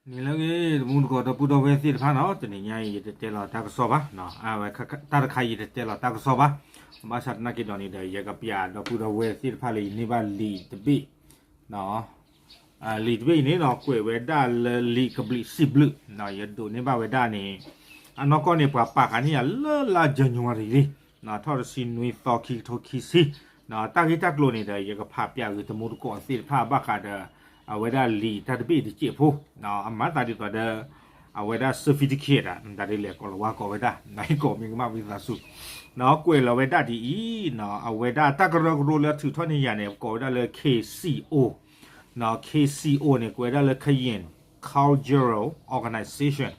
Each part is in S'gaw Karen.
နံၤလၢအဂ့ၤ တမူတကိးဒီပုၢ်ဒီဝဲၢ်သ့ၣ်တဖၣ်နီၤ, တနံၤညါအံၤ ယတတဲလီၤတၢ်ကစီၣ်ဘၣ်, အဝဲတၢ်တခါအံၤ ယတတဲလီၤတၢ်ကစီၣ်ဘၣ်, ဘၣ်ဆၣ်သနာ်က့ဒီးန့ၣ်ဒီး ယကပျးဒီပုၢ်ဒီဝဲၢ်သ့ၣ်တဖၣ်လၢယန့ၢ်ဘၣ်လံာ်တဘ့ၣ် လံာ်တဘ့ၣ်အံၤန့ၣ်နီၤ ကွဲးဝဲဒၣ်လၢလံာ်ကဘျံးစံးဘျုး, ယဒိးန့ၢ်ဘၣ်ဝဲဒၣ်န့ၣ် အနီၢ်ကီၢ်န့ၣ် ပှၤပာ်ဃာ်န့ၢ်ယၤလၢလါ January ထီၣ်တဆံနွံသီ ခံကထိခံဆံ, တၢ်ဂ့ၢ်တၢ်ကျိၤန့ၣ်ဒီး ယကဖးပျးဂ့ၤတမူတကိးသ့ၣ်တဖၣ်ဘၣ်ဃးဒီး အဝဲဒၣ်လံာ်တၢ်တဘ့ၣ်တစဲးဖိ, အမၤသးဒ်သိးဒီး အဝဲဒၣ် certificate မတၤဒ်လဲၣ် ကိးလီၤဝါကိးဝဲဒၣ် နဟ့ၣ်ကိးမ့ၢ်ကမၣ်ဝံသးစူၤ, ကွဲးလီၤဝဲဒၣ်ဒ်အံၤ, အဝဲဒၣ်တၢ်ကရၢကရိလၢအထုးထီၣ်န့ၢ်ယၤန့ၣ် ကိးဝဲဒၣ်လၢ K C O, K C O န့ၣ် ကွဲးဝဲဒၣ်လၢ Karen Cultural Organization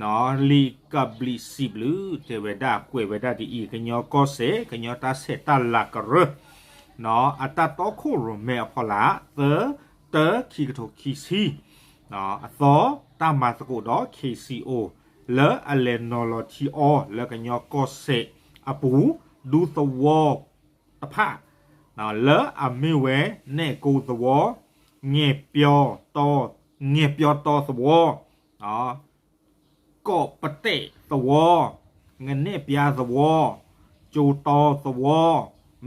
လံာ်ကဘျံးစံးဘျုး တဲဝဲဒၣ်ကွဲးဝဲဒၣ်ဒ်အံၤ, ကညီကီၢ်စဲၣ် ကညီတၢ်ဆဲးတၢ်လၤကရၢ အတၢ်တီခိၣ်ရိၣ်မဲအဖီလာ် သၢ တၢ ခံကထိခံဆံ, အသီ တၢ်မၤသကိးဒီး K C O လၢအလဲၤနီၤလီၤထံအီၤလၢကညီကီၢ်စဲၣ်အပူၤ ဒူသဝီတဖၣ် လၢအမ့ၢ်ဝဲ နဲၣ်ကိသဝီ, ငဲၢ်ပျီတီ, ငဲၢ်ပျီတီသဝီ, ကီးပတဲာ်သဝီ, ငနဲၣ်ပျါသဝီ, ကၠိတီသဝီ,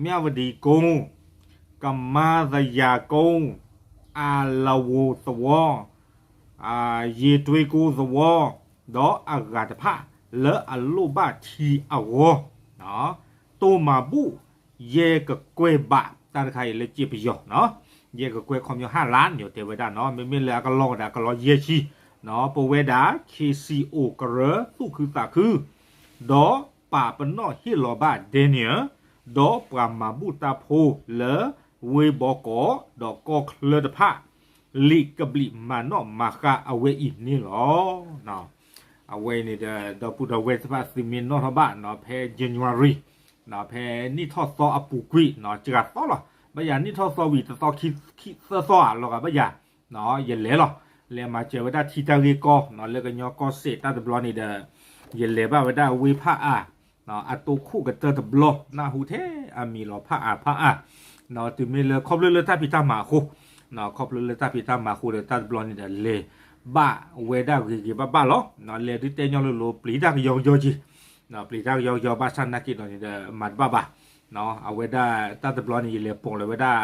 မၠၣ်ဝတံၤကိ, ကမါသယၤကိ, အလဝိၤသဝီ, ယ့ၢ်တွ့ကိသဝီ, ဒီးအဂၤတဖၣ်လၢအလိၣ်ဘၣ်ထံအဂီၢ် တိၢ်မၤဘူၣ် ယဲၢ်ကကွဲၢ်ဘး တၢ်တခါအံၤလၢစ့ပယီၤ, ယဲၢ်ကကွဲၢ်ခီပညီ ဟးလၢ ယတဲဝဲဒၣ်နီၤ, မ့မ့ၢ်လၢအကလီကဒီး ကလီယဲၢ်ဆံ, ပဝဲဒၣ် K C O ကရၢသူၣ်ခုသးခု ဒီးပာ်ပနီၣ်ဟ့ၣ်လီၤဘၣ် Daniel ဒီးပှၤမၤဘူၣ်တၢ်ဖိလၢဝ့ၢ်ဘီကီး ဒီးကီၢ်ချၢတဖၣ် လံာ်ကဘျံးမၤနီၣ်မၤဃါအဝဲအံၤန့ၣ်လီၤ. အဝဲအံၤန့ၣ်ဒီး ဒီပုၢ်ဒီဝဲၢ်သ့ၣ်တဖၣ်သုမ့ၢ်နီၣ်ထီၣ်ဘၣ်နီၤ ဖဲ January ဖဲနံၣ်ထီၣ်သီအပူၤကွံာ်နီၤ စှၤသီလီၤ. ဘၣ်ယၤနံၣ်ထီၣ်သီဝံၤ တသီခံသၢသီဧါ လီၤဂာ်ဘၣ်ယၤ ယလဲၤလီၤ. လဲၤမၤစၢၤဝဲဒၣ်ထံတၢ်ဂ့ၢ်ကီနီၤ လၢကညီကီၢ်စဲၣ်တၢ်တဘျီန့ၣ်ဒီး ယလဲၤဘၣ်ဝဲဒၣ်ဝ့ၢ်ဖးအါ အတိခိၣ်ကတၢၢ်တဘျီ နၢ်ဟူထဲအမံၤလီၤ ဖးအါ ဖးအါ တုၤမ့ၢ်လၢခီဖျိလၢတၢ်ဖံးတၢ်မၤအဃိ ခီဖျိလၢတၢ်ဖံးတၢ်မၤအဃိဒီး တၢ်တဘျီန့ၣ်ဒီး လဲၤဘၣ်ဝဲဒၣ်ဂ့ၤဂ့ၤဘၣ်ဘၣ်လီၤ. လဲၤဒုးတဲညီလိၤလိၤ ပျံၤတၢ်ကယီကယီက့ၤ ပျံၤတၢ်ကယီကယီ ဘၣ်ဆၣ်နာ်က့ဒီးန့ၣ်ဒီး မၤတဘၣ်ဘၣ်. အဝဲဒၣ်တၢ်တဘျီန့ၣ် ယလဲၤပိာ်လီၤဝဲဒၣ်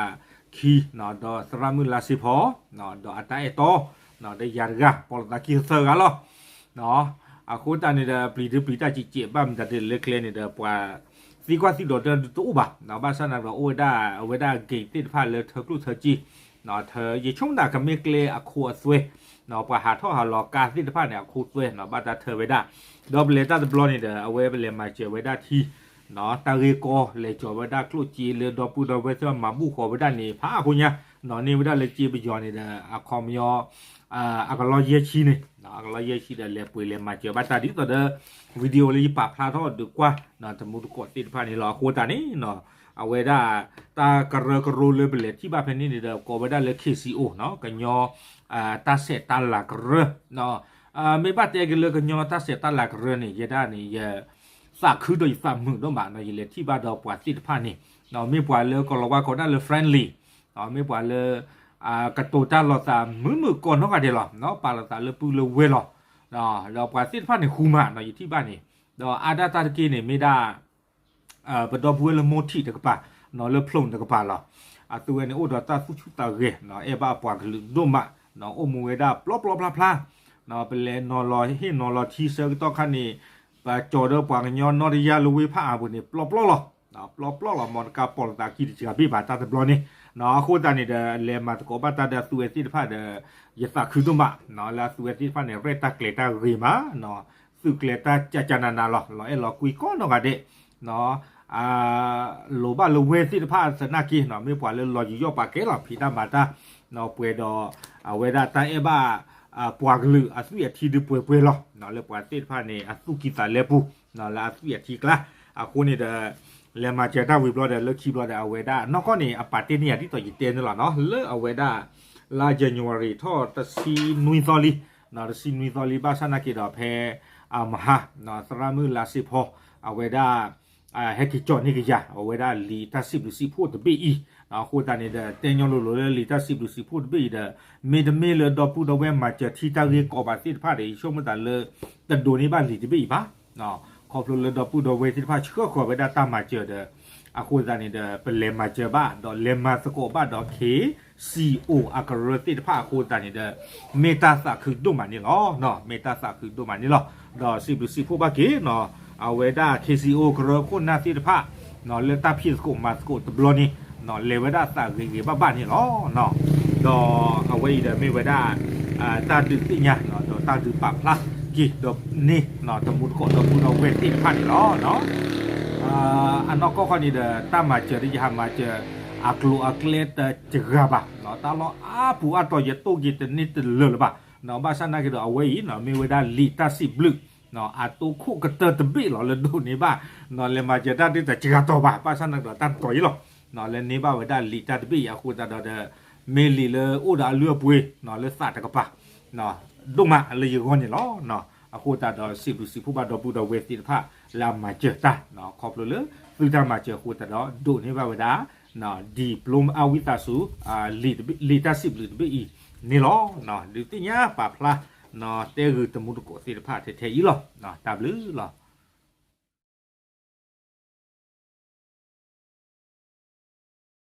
ခံ ဒီးသရၣ်မုၣ်လါစ့ဖီ ဒီးအတၢ်အဲၣ်တီ ဒီးယၤတဂၤ ပိာ်လိာ်သးခံသၢဂၤလီၤ. အဃိသတးန့ၣ်ဒီး ပျံၤဒုးပျံၤတၢ်စဲးစဲး ဘၣ်မတၤဒ်လဲၣ်လၢကျဲန့ၣ်ဒီး ပှၤသံကွၢ်သံဒိးတၢ်တအိၣ်ဘၣ်. ဘၣ်ဆၣ်နာ်က့ဒီး အိၣ်ဝဲဒၣ် အဝဲဒၣ် gate သ့ၣ်တဖၣ်လၢထၢကျိၣ်ထၢစ့ ယဆိကမိၣ်ကမ့ၢ်ကျဲအခိအသွဲ ပှၤဟးထီၣ်ဟးလီၤကါသ့ၣ်တဖၣ်န့ၣ် အခိသွဲ ဘၣ်တၢ်ထၢဝဲဒၣ်. ဒီးပလဲၤတၢ်တဘျီန့ၣ်ဒီး အဝဲပလဲၤမၤစၢၤဝဲဒၣ်ထံ တၢ်ဂ့ၢ်ကီ လဲၤကၠီၤဝဲဒၣ်ကျိၣ်စ့လၢဒီပုၢ်ဒီဝဲၢ်သ့ၣ်မၤဘူၣ်ဃီၤဝဲဒၣ်န့ၣ် ဖးအါဖိညါ န့ၢ်ဝဲဒၣ်လၢစ့ပယီၤန့ၣ်ဒီး အခီပညီ အကလီယဲၢ်ဆံန့ၣ် အကလီယဲၢ်ဆံဒီး လဲၤပှ့ၤလဲၤမၤစၢၤဘၣ်တၢ်ဒ်သိးဒီး video လၢယပာ်ဖျါထီၣ်ဒုးကွၢ် တမူတကိးသ့ၣ်တဖၣ်န့ၣ်လီၤ. အဃိသတးန့ၣ် အဝဲဒၣ် တၢ်ကရၢကရိလၢပလဲၤထံၣ်ဘၣ်ဖဲန့ၣ်န့ၣ်ဒီး ကိးဝဲဒၣ်လၢ K C O ကညီ တၢ်ဆဲးတၢ်လၤကရၢ မ့ၢ်ဘၣ်တဲက့ၤလၢကညီတၢ်ဆဲးတၢ်လၤကရၢန့ၣ် ယဲဒၣ်န့ၣ် ယသးခုဒီးယသးမုာ်ဒိၣ်မးနီၤ ယလဲၤထံၣ်ဘၣ်ဒီးပှၤသ့ၣ်တဖၣ်န့ၣ် မ့ၢ်ပှၤလၢကလီၤဝါကိးဒၣ်လၢ friendly မ့ၢ်ပှၤလၢ ကတိၤတၢ်လိာ်သးမုာ်မုာ်ကိးနီၢ်ဂၤဒဲးလီၤ. ပာ်လိာ်သးလၢပုၢ်လၢဝဲၢ်လီၤ. ဒီးပှၤသ့ၣ်တဖၣ်န့ၣ် ဃူမးနီၤ ယထံၣ်ဘၣ်န့ၣ် ဒီးအါဒၣ်တၢ်တက့ၢ်န့ၣ် မ့ၢ်ဒၣ် ပဒီပုၢ်ဝဲၢ်လၢမိၢ်ထံးတကပၤ လၢဖျိးတကပၤလီၤ. အသုဝဲန့ၣ်အိၣ်ဒီးတၢ်သူၣ်ဆူၣ်သးဂဲၤ အဲၣ်ဘၣ်ပှၤကလုာ်ဒိၣ်မး အိၣ်မူဝဲဒၣ်ပျီပျီဖျါဖျါ ပလဲၤနီၤလီၤဟ့ၣ်နီၤလီၤထံဆၢကတီၢ်ခါန့ၣ် ပကၠီၤဒီးပှၤကညီနီၢ်တယၢ်လၢဝ့ၢ်ဖးအါပူၤန့ၣ် ပျီပျီလီၤ. ပျီပျီလီၤ မ်တကးပိာ်လိာ်သးခံတစှၤဘ့ၣ်ဘၣ်တၢ်တဘျီန့ၣ်. အဃိသတးန့ၣ်ဒီး လဲၤမၤသကိးဘၣ်တၢ်ဒီးအသုဝဲသ့ၣ်တဖၣ်ဒီး ယသးခုဒိၣ်မး လၢအသုဝဲသ့ၣ်တဖၣ်န့ၣ် ရဲၣ်တၢ်ကျဲၤတၢ်ဂ့ၤမး သုးကျဲၤတၢ်ကကနၤနၤလီၤ လီၤအဲၣ်လီၤကွံကိးနီၢ်ဂၤဒဲး လိၤဘၣ်လၢဝဲသ့ၣ်တဖၣ်သနာ်က့ မ့ၢ်ပှၤလၢလီၤယူးယီၣ်ပာ်ကဲလီၤ ဖံးတၢ်မၤတၢ် ပှဲၤဒီး အဝဲဒၣ်တၢ်အဲၣ်ဘၣ် ပှၤကလုာ်အသွံၣ်အထံဒုးပှဲၤပှဲၤလီၤ. လၢပှၤသ့ၣ်တဖၣ်န့ၣ် အသူၣ်ကံၢ်သးလဲပူၤ လၢအသွံၣ်အထံကျါ အဃိန့ၣ်ဒီး လဲၤမၤစၢၤတၢ်ဝံၤဘျီဒီး လၢခံဘျီဒီး အဝဲဒၣ်နီၢ်ကီၢ်န့ၣ် အပာ်တ့ၢ်န့ၢ်ယၤဒ်သိးယတဲန့ၣ်လီၤနီၤ လၢအဝဲဒၣ် လါ January ထီၣ်တဆံနွံသီလံ တဆံနွံသီလံ ဘၣ်ဆၣ်နာ်က့ဒီး ဖဲအမဟါ သရၣ်မုၣ်လါစ့ဖီ အဝဲဒၣ် ဟဲက့ၤကၠီၣ်န့ၢ်ကယၤ အဝဲဒၣ်လံာ်တၢ်စံးဘျုးစံးဖှိၣ်တဘ့ၣ်အံၤ, အဃိသတးန့ၣ်ဒီး တဲညီလိၤလိၤလၢလံာ်တၢ်စံးဘျုးစံးဖှိၣ်တဘ့ၣ်အံၤဒီး မ့တမ့ၢ်လၢဒီပုၢ်ဒီဝဲၢ်မၤစၢၤထံတၢ်ဂ့ၢ်ကီဘၣ်သ့ၣ်တဖၣ်ဒီး ယဆိကမိၣ်သးလၢ တဒိးန့ၢ်ဘၣ်လံာ်တဘ့ၣ်အံၤဘၣ်. ခီဖျိလၢဒီပုၢ်ဒီဝဲၢ်သ့ၣ်တဖၣ်ဆှၢဃီၤဝဲဒၣ်တၢ်မၤစၢၤဒီး အဃိသတးန့ၣ်ဒီး ပလဲၤမၤစၢၤဘၣ် ဒီးလဲၤမၤသကိးဘၣ်ဒီး ခ့စံၣ်အိၣ်အကရၢသ့ၣ်တဖၣ်အဃိသတးန့ၣ်ဒီး မ့ၢ်တၢ်သးခုဒိၣ်မးန့ၣ်လီၤ. မ့ၢ်တၢ်သးခုဒိၣ်မးန့ၣ်လီၤ. ဒီးစံးဘျုးစံးဖှိၣ်ဘၣ်က့ၤ အဝဲဒၣ် ခ့စံၣ်အိၣ် ကရၢခိၣ်နၢ်သ့ၣ်တဖၣ် လၢတၢ်ဖံးသကိးမၤသကိးတဘျီန့ၣ် လဲၤဝဲဒၣ်သးဂ့ၤဂ့ၤဘၣ်ဘၣ်န့ၣ်လီၤ. ဒီးအဝဲအံၤဒီးမ့ၢ်ဝဲဒၣ် တၢ်ဒုးသ့ၣ်ညါ ဒီးတၢ်ဒုးပာ်ဖျါက့ၤဒီးန့ၢ် တမူတကိးဒီပုၢ်ဒီဝဲၢ်သ့ၣ်တဖၣ်န့ၣ်လီၤ. အနီၢ်ကီၢ်ခီန့ၣ်ဒီး တၢ်မၤစၢၤဒ်ယဟးမၤစၢၤ အကျိၤအကျဲတစှၤဘၣ်, တၢ်လီၢ်အါပူၤအါတီၤယတိၢ်က့ၤတန့ၢ်တလၢာ်လၢၤဘၣ်. ဘၣ်ဆၣ်နာ်က့ဒီး အဝဲအံၤ မ့ၢ်ဝဲဒၣ်လံာ်တၢ်စံးဘျုး အတိခိၣ်ကတၢၢ်တဘ့ၣ်လီၤ လၢဒိးန့ၢ်ဘၣ် လဲၤမၤစၢၤတၢ်ဒ်တစှၤတီၤဘၣ်, ဘၣ်ဆၣ်နာ်က့ဒီး တၢ်တတီၤအံၤလီၤ. လၢန့ၢ်ဘၣ်ဝဲဒၣ်လံာ်တၢ်တဘ့ၣ်အံၤအဃိသတးဒီး မ့ၢ်လံာ်လၢအိၣ်ဒီးအလုၢ်အပှ့ၤ လၢသးတကပၤ ဒိၣ်မးလၢယဂီၢ်န့ၣ်လီၤ. အဃိသတးဒီး စံးဘျုးစံးဖှိၣ်ဘၣ်ဒီပုၢ်ဒီဝဲၢ်သ့ၣ်တဖၣ် လၢအမၤစၢၤတၢ် ခီဖျိလၢသုတၢ်မၤစၢၤအဃိသတးဒီး ဒိးန့ၢ်ဘၣ်ဝဲဒၣ် diploma အဝံသးစူၤ လံာ်တၢ်စံးဘျုးတဘ့ၣ်အံၤန့ၣ်လီၤ. ဒုးသ့ၣ်ညါပာ်ဖျါ တဲဂုာ်တမူတကိးသ့ၣ်တဖၣ်ထဲထဲအံၤလီၤ. တၢ်ဘျုးလီၤ.